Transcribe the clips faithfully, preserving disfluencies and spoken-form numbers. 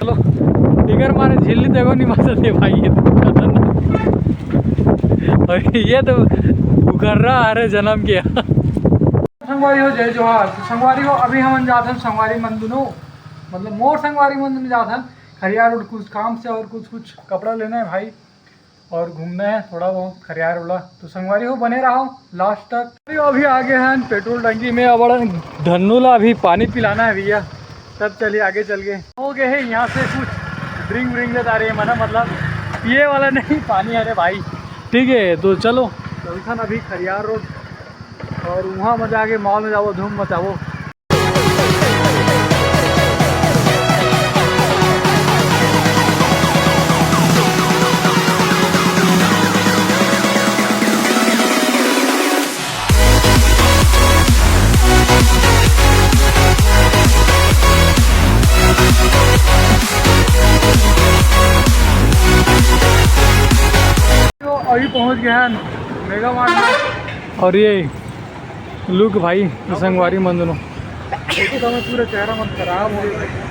चलो, इकर मारे झिल्ली देखो नहीं मारते भाई, ये तो खतरनाक। और ये तो उखर्रा हरे जन्म के। संगवारी हो, जय जोहार। तो संगवारी हो, अभी हमन जात हन संगवारी मन दुनो, मतलब मोर संगवारी मन दुनो जात हन खरियार रोड कुछ काम से और कुछ कुछ कपड़ा लेना है भाई, और घूमना है थोड़ा बहुत खरियार वाला। तो संगवारी हो, बने रहो लास्ट तक। अभी, अभी आगे हैं पेट्रोल टंकी में, अब धन्नू ला अभी पानी पिलाना है भैया, तब चलिए आगे चल के। हो गए हैं यहाँ से कुछ ड्रिंक व्रिंक लेता रहे, मतलब, मतलब पिए वाला नहीं पानी, अरे भाई। ठीक है, तो चलो, चलथन अभी खरियार रोड और वहाँ में जाके मॉल में जाओ, धूम मचाओ। तो अभी पहुंच गए हैं मेगा मार्ट में। और ये लुक भाई, संगवारी मन दुनो। देखो तो मैं पूरा चेहरा मन खराब हो गया।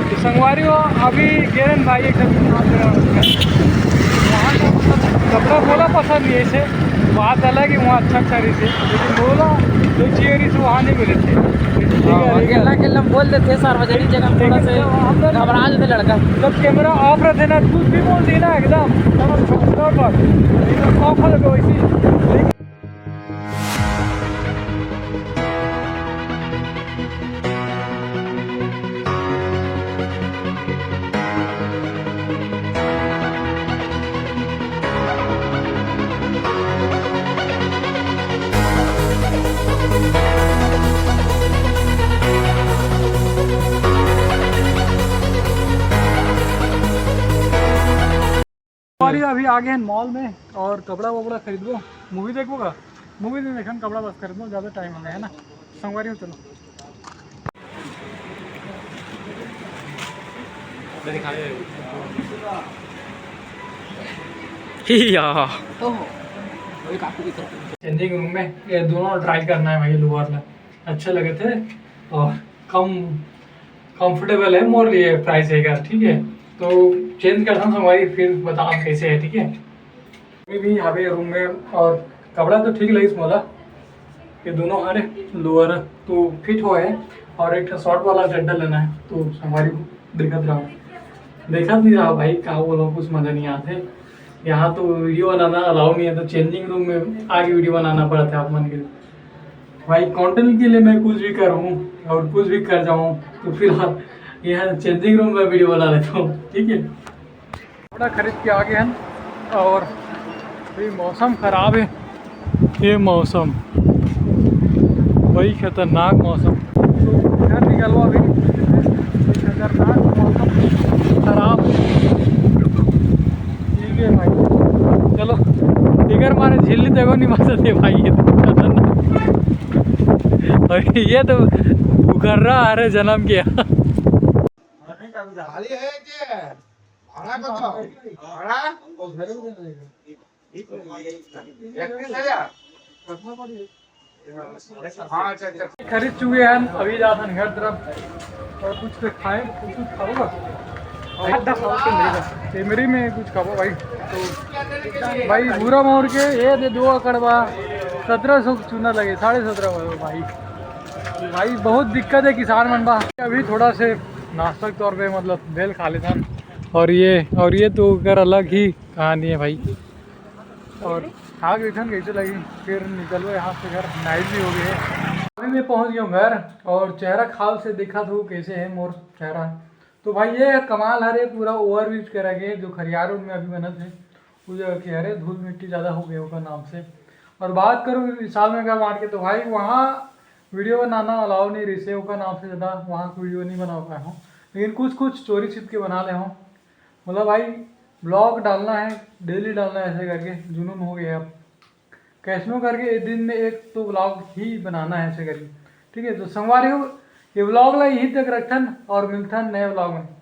तो संगवारी हो, अभी गेरन भाई एकदम वहाँ का मतलब कपड़ा बोला पसंद नहीं है इसे, बात अलग है, वहाँ अच्छा अच्छा रही थे, लेकिन बोला जो चाहिए रही थी वहाँ नहीं मिले थे। ठीक है, हाँ, लेकिन अकेला अकेला हम बोल देते हैं सार्वजनिक जगह में थोड़ा लेकिन सा जब हम लोग घबरा जाते लड़का। जब कैमरा ऑफ रहते ना, कुछ भी बोल दिए ना एकदम, तब हम छोड़ पर एकदम ऑफ हो जाते वैसे ही। लेकिन अभी आ गए हैं मॉल में और कपड़ा वपड़ा खरीदबो, मूवी देखबो का, मूवी नहीं देखन, कपड़ा बस खरीदबो, ज़्यादा टाइम हो गया है ना संगवारी हो। चलो। या। चेंजिंग रूम में ये दोनों ट्राई करना है भाई, लोअर ला अच्छे लगे थे और कम कंफर्टेबल है मोर लिए प्राइस है का, ठीक है। तो चेंज करता हूँ भाई, फिर बताओ कैसे है, ठीक है। अभी भी हवे रूम में और कपड़ा तो ठीक लगिस मोला, ये दोनों हरे लोअर तो फिट हो है और एक ठो शॉर्ट वाला चड्डा लेना है। तो संगवारी देखत रहो, देखत नहीं रहो भाई, का बोलो, कुछ मजा नहीं आते। यहाँ तो वीडियो बनाना अलाउ नहीं है, तो चेंजिंग रूम में आके वीडियो बनाना पड़ता है आप मन के। भाई कंटेंट के लिए मैं कुछ भी करूँ और कुछ भी कर जाऊँ, तो फिलहाल यहाँ चेंजिंग रूम में वीडियो बना लेता हूँ, ठीक है। कपड़ा खरीद के आ गए हैं और अभी मौसम खराब है, ये मौसम वही खतरनाक मौसम। तो घर निकलवा भी खतरनाक मौसम खराब है। ठीक है भाई, चलो, इकर मारे झिल्ली देखो नहीं मारते भाई, ये तो खतरनाक। और ये तो उखर्रा हरे जन्म के। भाड़ा कत? भाड़ा? इकतीस हजार। हाँ, अच्छा, अच्छा। खरीद चुके हैं, अभी जात हन घर तरफ और कुछ तो खाए, कुछ, कुछ खाओगा? सेमरी में कुछ खाओ भाई। तो भाई भूरा मोर के ये दे दो कड़वा, सत्रह सौ चूना लगे, साढ़े सत्रह भाई। भाई बहुत दिक्कत है किसान मन बा। अभी थोड़ा से नाश्ता के तौर पे मतलब भेल खा लेथन। और ये, और ये तो ओकर अलग ही कहानी है भाई। और आग देखन कैसे लगी, फिर निकलबो यहाँ से घर, नाइट भी हो गए है। अभी मैं पहुँच गया हूँ घर और चेहरा खाल से देखा था कैसे है मोर चेहरा। तो भाई ये कमाल हरे पूरा ओवरव्यू करा के जो खरियार रोड में अभी बनत है, वो जगह के हरे धूल मिट्टी ज़्यादा हो गए ओकर नाम से। और बात करूँ विशाल मेगा मार्ट के, तो भाई वहाँ वीडियो बनाना अलाउ नहीं रहिसे, ओकर नाम से ज़्यादा वहाँ वीडियो नहीं बना पाए हूँ। लेकिन कुछ कुछ चोरी छिप के बना ले हूँ, मतलब भाई ब्लॉग डालना है, डेली डालना है, ऐसे करके जुनून हो गया अब। कैसनो करके एक दिन में एक तो व्लॉग ही बनाना है ऐसे करके। ठीक है, तो संगवारी हो, ये व्लॉग ला यही तक रखथन और मिलथन नए व्लॉग में।